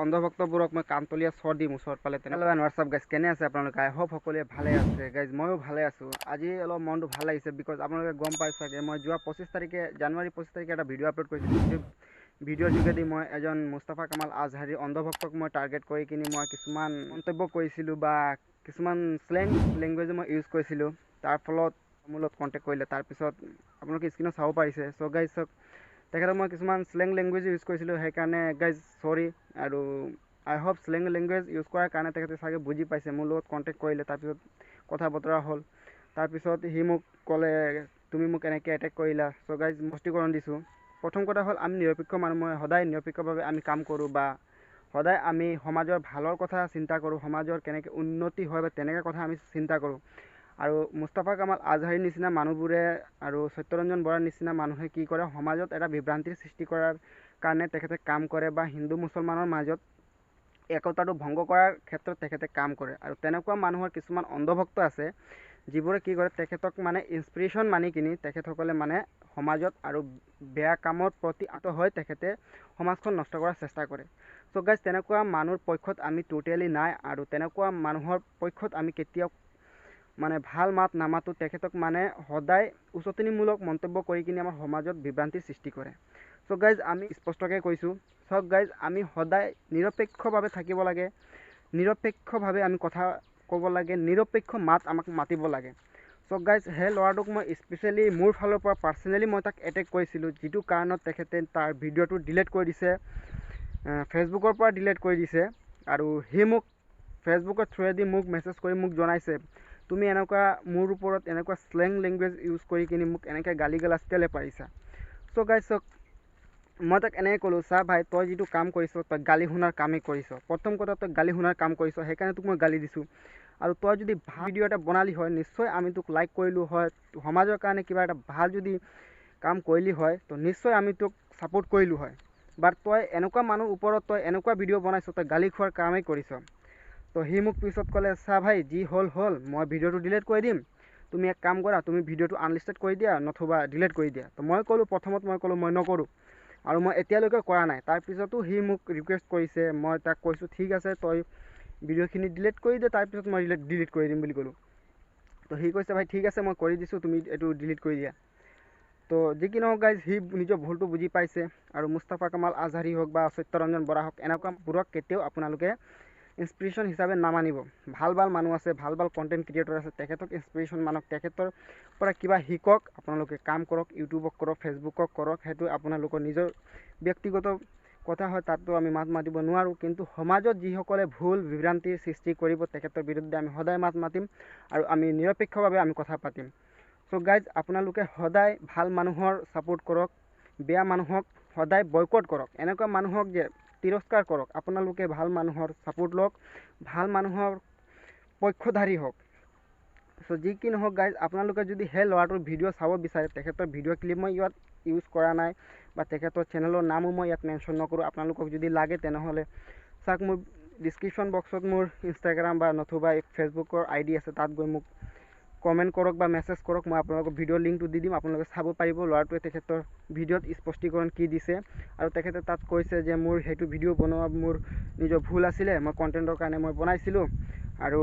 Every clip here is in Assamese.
অন্ধভক্তবোৰক মই কাণতলীয়া চৰ দিম ওচৰত পালে। তেনেহ'লে হোৱাটছআপ গাইজ, কেনে আছে আপোনালোকে? আই হোপ সকলোৱে ভালে আছে। গাইজ, ময়ো ভালে আছোঁ। আজি অলপ মনটো ভাল লাগিছে, because আপোনালোকে গম পাই চাগে, মই যোৱা 25 তাৰিখে, জানুৱাৰী 25 তাৰিখে এটা ভিডিঅ' আপলোড কৰিছিলোঁ, যিটো ভিডিঅ'ৰ যোগেদি মই এজন মুস্তাফা কামাল আজহাৰীৰ অন্ধভক্তক মই টাৰ্গেট কৰি কিনি মই কিছুমান মন্তব্য কৰিছিলোঁ বা কিছুমান শ্লেং লেংগুৱেজো মই ইউজ কৰিছিলোঁ। তাৰ ফলত মোৰ লগত কণ্টেক্ট কৰিলে। তাৰপিছত আপোনালোকে স্ক্ৰীণত চাব পাৰিছে। চ' গাইজ চাওক, তেখেতক মই কিছুমান শ্লেং লেংগুৱেজ ইউজ কৰিছিলোঁ, সেইকাৰণে গাইজ চৰি। আৰু আই হোপ শ্লেং লেংগুৱেজ ইউজ কৰাৰ কাৰণে তেখেতে চাগে বুজি পাইছে। মোৰ লগত কণ্টেক্ট কৰিলে, তাৰপিছত কথা বতৰা হ'ল। তাৰপিছত সি মোক ক'লে, তুমি মোক এনেকৈ এটেক কৰিলা। চ' গাইজ, স্পষ্টীকৰণ দিছোঁ। প্ৰথম কথা হ'ল, আমি নিৰপেক্ষ মানুহ। মই সদায় নিৰপেক্ষভাৱে আমি কাম কৰোঁ বা সদায় আমি সমাজৰ ভালৰ কথা চিন্তা কৰোঁ, সমাজৰ কেনেকৈ উন্নতি হয় বা তেনেকৈ কথা আমি চিন্তা কৰোঁ। আৰু মুস্তাফা কামাল আজহাৰীৰ নিচিনা মানুহবোৰে আৰু সত্যৰঞ্জন বৰাৰ নিচিনা মানুহে কি কৰে? সমাজত এটা বিভ্ৰান্তিৰ সৃষ্টি কৰাৰ কাৰণে তেখেতে কাম কৰে বা হিন্দু মুছলমানৰ মাজত একতাটো ভংগ কৰাৰ ক্ষেত্ৰত তেখেতে কাম কৰে। আৰু তেনেকুৱা মানুহৰ কিছুমান অন্ধভক্ত আছে, যিবোৰে কি কৰে, তেখেতক মানে ইনস্পিৰেশ্যন মানি কিনি তেখেতসকলে মানে সমাজত আৰু বেয়া কামৰ প্ৰতি আঁতৰ হৈ তেখেতে সমাজখন নষ্ট কৰাৰ চেষ্টা কৰে। চ' গাইজ, তেনেকুৱা মানুহৰ পক্ষত আমি টোটেলি নাই আৰু তেনেকুৱা মানুহৰ পক্ষত আমি কেতিয়াও মানে ভাল মাত নামাতোঁ। তেখেতক মানে সদায় উচটনিমূলক মন্তব্য কৰি কিনি আমাৰ সমাজত বিভ্ৰান্তিৰ সৃষ্টি কৰে। চ' গাইজ, আমি স্পষ্টকৈ কৈছোঁ, চাওক গাইজ, আমি সদায় নিৰপেক্ষভাৱে থাকিব লাগে, নিৰপেক্ষভাৱে আমি কথা ক'ব লাগে, নিৰপেক্ষ মাত আমাক মাতিব লাগে। চ' গাইজ, সেই ল'ৰাটোক মই স্পেচিয়েলি মোৰ ফালৰ পৰা পাৰ্চনেলি মই তাক এটেক কৰিছিলোঁ, যিটো কাৰণত তেখেতে তাৰ ভিডিঅ'টো ডিলিট কৰি দিছে, ফেচবুকৰ পৰা ডিলিট কৰি দিছে। আৰু সি মোক ফেচবুকৰ থ্ৰুৱেদি মোক মেছেজ কৰি মোক জনাইছে, তুমি এনেকুৱা মোৰ ওপৰত এনেকুৱা শ্লেং লেংগুৱেজ ইউজ কৰি কিনি মোক এনেকৈ গালি গালাজ কেলৈ পাৰিছা? চ' গাইজ চাওক, মই তাক এনেকৈ ক'লোঁ, চা ভাই, তই যিটো কাম কৰিছ, তই গালি শুনাৰ কামেই কৰিছ। প্ৰথম কথা, তই গালি শুনাৰ কাম কৰিছ, সেইকাৰণে তোক মই গালি দিছোঁ। আৰু তই যদি ভাল ভিডিঅ' এটা বনালি হয়, নিশ্চয় আমি তোক লাইক কৰিলোঁ হয়। সমাজৰ কাৰণে কিবা এটা ভাল যদি কাম কৰিলি হয়, তো নিশ্চয় আমি তোক ছাপোৰ্ট কৰিলোঁ হয়। বাট তই এনেকুৱা মানুহৰ ওপৰত তই এনেকুৱা ভিডিঅ' বনাইছ, তই গালি খোৱাৰ কামেই কৰিছ। তো সি মোক পিছত ক'লে, চা ভাই, যি হ'ল হ'ল, মই ভিডিঅ'টো ডিলিট কৰি দিম। তুমি এক কাম কৰা, তুমি ভিডিঅ'টো আনলিষ্টেড কৰি দিয়া নতুবা ডিলিট কৰি দিয়া। তো মই ক'লোঁ, প্ৰথমত মই ক'লোঁ, মই নকৰোঁ আৰু মই এতিয়ালৈকে কৰা নাই। তাৰপিছতো সি মোক ৰিকুৱেষ্ট কৰিছে। মই তাক কৈছোঁ, ঠিক আছে, তই ভিডিঅ'খিনি ডিলিট কৰি দে, তাৰপিছত মই ডিলিট কৰি দিম বুলি ক'লোঁ। তো সি কৈছে, ভাই ঠিক আছে, মই কৰি দিছোঁ, তুমি এইটো ডিলিট কৰি দিয়া। তো যি কি নহওক গাইজ, সি নিজৰ ভুলটো বুজি পাইছে। আৰু মুস্তাফা কামাল আজহাৰী হওক বা সত্যৰঞ্জন বৰা হওক, এনেকুৱাবোৰক কেতিয়াও আপোনালোকে ইনস্পিৰেশ্যন হিচাপে নামানিব। ভাল ভাল মানুহ আছে, ভাল ভাল কণ্টেণ্ট ক্ৰিয়েটৰ আছে, তেখেতক ইনস্পিৰেশ্যন মানক, তেখেতৰ পৰা কিবা শিকক। আপোনালোকে কাম কৰক, ইউটিউবক কৰক, ফেচবুকক কৰক, সেইটো আপোনালোকৰ নিজৰ ব্যক্তিগত কথা হয়, তাততো আমি মাত মাতিব নোৱাৰোঁ। কিন্তু সমাজত যিসকলে ভুল বিভ্ৰান্তিৰ সৃষ্টি কৰিব, তেখেতৰ বিৰুদ্ধে আমি সদায় মাত মাতিম আৰু আমি নিৰপেক্ষভাৱে আমি কথা পাতিম। চ' গাইজ, আপোনালোকে সদায় ভাল মানুহৰ ছাপোৰ্ট কৰক, বেয়া মানুহক সদায় বয়কট কৰক, এনেকুৱা মানুহক যে তিৰস্কাৰ কৰক। আপোনালোকে ভাল মানুহৰ ছাপোৰ্ট লওক, ভাল মানুহৰ পক্ষধাৰী হওক। চ' যি কি নহওক গাইজ, আপোনালোকে যদি সেই ল'ৰাটোৰ ভিডিঅ' চাব বিচাৰে, তেখেতৰ ভিডিঅ' ক্লিপ মই ইয়াত ইউজ কৰা নাই বা তেখেতৰ চেনেলৰ নামো মই ইয়াত মেনশ্যন নকৰোঁ। আপোনালোকক যদি লাগে, তেনেহ'লে চাওক, মোৰ ডিছক্ৰিপশ্যন বক্সত মোৰ ইনষ্টাগ্ৰাম বা নতুবা ফেচবুকৰ আই ডি আছে, তাত গৈ মোক কমেণ্ট কৰক বা মেছেজ কৰক। মই আপোনালোকক ভিডিঅ' লিংকটো দি দিম, আপোনালোকে চাব পাৰিব ল'ৰাটোৱে তেখেতৰ ভিডিঅ'ত স্পষ্টীকৰণ কি দিছে। আৰু তেখেতে তাত কৈছে যে মোৰ সেইটো ভিডিঅ' বনোৱা মোৰ নিজৰ ভুল আছিলে, মই কণ্টেণ্টৰ কাৰণে মই বনাইছিলোঁ আৰু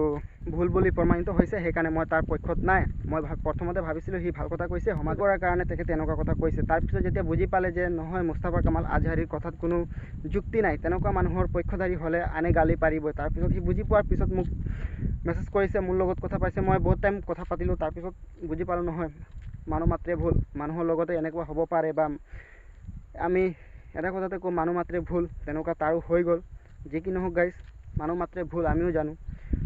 ভুল বুলি প্ৰমাণিত হৈছে, সেইকাৰণে মই তাৰ পক্ষত নাই। মই প্ৰথমতে ভাবিছিলোঁ সি ভাল কথা কৈছে, সমাজ কৰাৰ কাৰণে তেখেতে এনেকুৱা কথা কৈছে। তাৰপিছত যেতিয়া বুজি পালে যে নহয়, মুস্তাফা কামাল আজহাৰীৰ কথাত কোনো যুক্তি নাই, তেনেকুৱা মানুহৰ পক্ষধাৰী হ'লে আনে গালি পাৰিবই, তাৰপিছত সি বুজি পোৱাৰ পিছত মোক মেছেজ কৰিছে, মোৰ লগত কথা পাতিছে। মই বহুত টাইম কথা পাতিলোঁ। তাৰপিছত বুজি পালোঁ, নহয়, মানুহ মাত্ৰে ভুল, মানুহৰ লগতে এনেকুৱা হ'ব পাৰে। বা আমি এটা কথাতে কওঁ, মানুহ মাত্ৰে ভুল, তেনেকুৱা তাৰো হৈ গ'ল। যি কি নহওক গাইজ, মানুহ মাত্ৰে ভুল, আমিও জানো।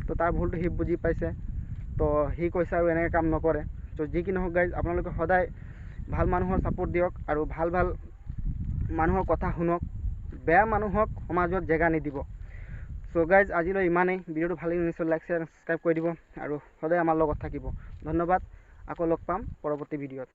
তো তাৰ ভুলটো সি বুজি পাইছে, তো সি কৈছে আৰু এনেকৈ কাম নকৰে। তো যি কি নহওক গাইজ, আপোনালোকে সদায় ভাল মানুহৰ ছাপোৰ্ট দিয়ক আৰু ভাল ভাল মানুহৰ কথা শুনক, বেয়া মানুহক সমাজত জেগা নিদিব। চ' গাইজ, আজিলৈ ইমানেই। ভিডিঅ'টো ভাল লাগিলে নিশ্চয় লাইক, শ্বেয়াৰ, ছাবস্ক্ৰাইব কৰি দিব আৰু সদায় আমাৰ লগত থাকিব। ধন্যবাদ, আকৌ লগ পাম পৰৱৰ্তী ভিডিঅ'ত।